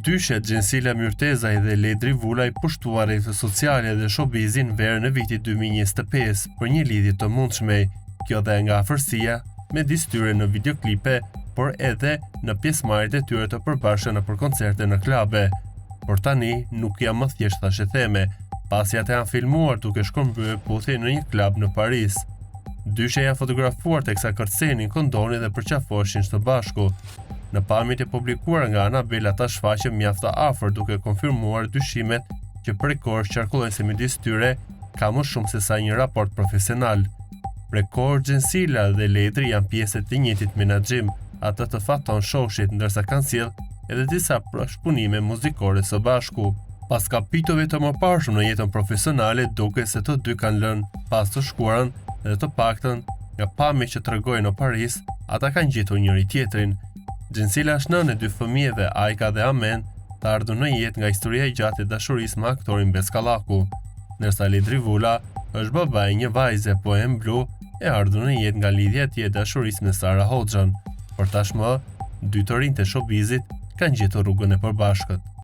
Dyshja Xhensila Myrtezaj dhe Ledri Vulaj pushtuan rrjetet sociale dhe showbizin verën e vitit 2025 për një lidhje të mundshme, kjo dhe nga afërsia midis tyre në videoklipe, por edhe në pjesëmarrjet e tyre të përbashkëta nëpër koncerte në klabe. Por tani nuk janë më thjesht thashetheme, pasi ata janë filmuar duke shkëmbyer puthje në një klub në Paris. Dyshja janë fotografuar teksa kërcenin, këndonin dhe përqafoheshin së bashku. Në pamjet e publikuara nga Anabel ata shfaqen mjaft të afër duke konfirmuar dyshimet që prej kohësh qarkullojnë se midis tyre ka më shumë se sa një raport profesional. Prej kohësh Xhensila dhe Ledri janë pjesë e të njëjtit menaxhim, atë të Faton Shoshit, ndërsa kanë sjellë edhe disa bashkëpunime muzikore së bashku. Pas kapitujve të mëparshëm në jetën profesionale, duket se të dy kanë lënë pas të shkuarën dhe të paktën nga pamjet që tregojnë në Paris, ata kanë gjetur njëri-tjetrin. Xhensila është nënë e dy fëmijëve, Ajka dhe Amen, të ardhur në jetë nga historia e gjatë e dashurisë me aktorin Bes Kallaku. Ndërsa Ledri Vula është baba i një vajze, Poem Blu, e ardhur në jetë nga lidhja e tij e dashurisë me Sara Hoxhën. Por tashmë, dy të rinjtë e showbizit kanë gjetur rrugën e përbashkët.